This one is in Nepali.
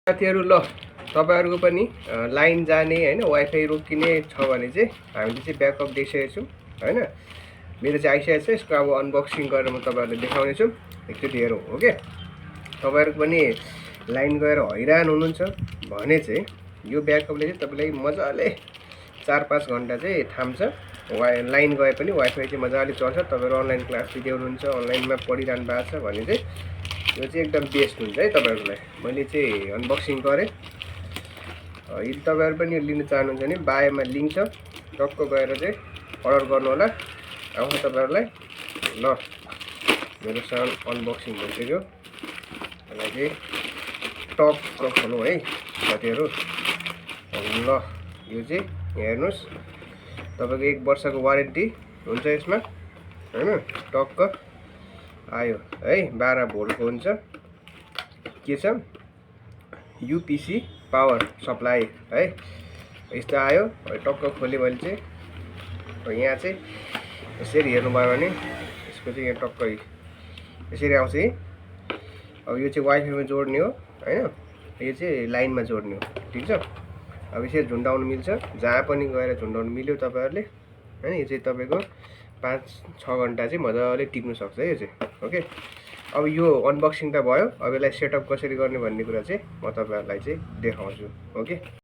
साथीहरु ल तपाईहरुको पनि लाइन जाने हैन वाइफाई रोकिने छ भने चाहिँ हामीले चाहिँ ब्याकअप दिइसकेको छौं हैन मेरो चाहिँ आइसकेको छ यसको अब अनबक्सिङ गरेर म तपाईहरुलाई देखाउने छु एकचोटी हेरौं ओके तपाईहरुको पनि लाइन गएर हैरान हुनुहुन्छ भने चाहिँ यो ब्याकअपले चाहिँ तपाईलाई मजाले 4-5 घण्टा चाहिँ थाम्छ लाइन गए पनि वाइफाई चाहिँ मजाले चल्छ तपाईहरु अनलाइन क्लास लिइरहनुहुन्छ अनलाइनमा पढिरहनु भएको छ भने चाहिँ यो चाहिँ एकदम बेस्ट हुन्छ है तपाईहरुलाई मैले चाहिँ अनबक्सिङ गरे यदि तपाईहरु पनि लिन चाहनुहुन्छ भने बायोमा लिंक छ टक्क गएर चाहिँ अर्डर गर्नु होला आउँछ तपाईहरुलाई ल मेरो सामान अनबक्सिङ भइसक्यो यसलाई चाहिँ टक्क खोलौं है साथीहरु ल यो चाहिँ हेर्नुस् तपाईको 1 वर्षको वारेन्टी हुन्छ यसमा हैन टक्क आयो है 12 भोल्टको हुन्छ के छ यूपीसी पावर सप्लाई है यस्तो आयो टक्क खोले मैले चाहिँ यहाँ चाहिँ यसरी हेर्नु भयो भने यसको चाहिँ यहाँ टक्क यसरी आउँछ है अब यो चाहिँ वाइफाईमा जोड्ने हो हैन यो चाहिँ लाइनमा जोड्ने हो ठीक छ अब यसरी झुन्डाउन मिल्छ जहाँ पनि गएर झुन्डाउन मिल्यो तपाईहरुले हैन यो चाहिँ तपाईको 5-6 घण्टा चाहिँ मजाले टिक्नु सक्छ है यो चाहिँ ओके अब यो अनबक्सिङ त भयो अब यसलाई सेटअप कसरी गर्ने भन्ने कुरा चाहिँ म तपाईहरुलाई चाहिँ देखाउँछु ओके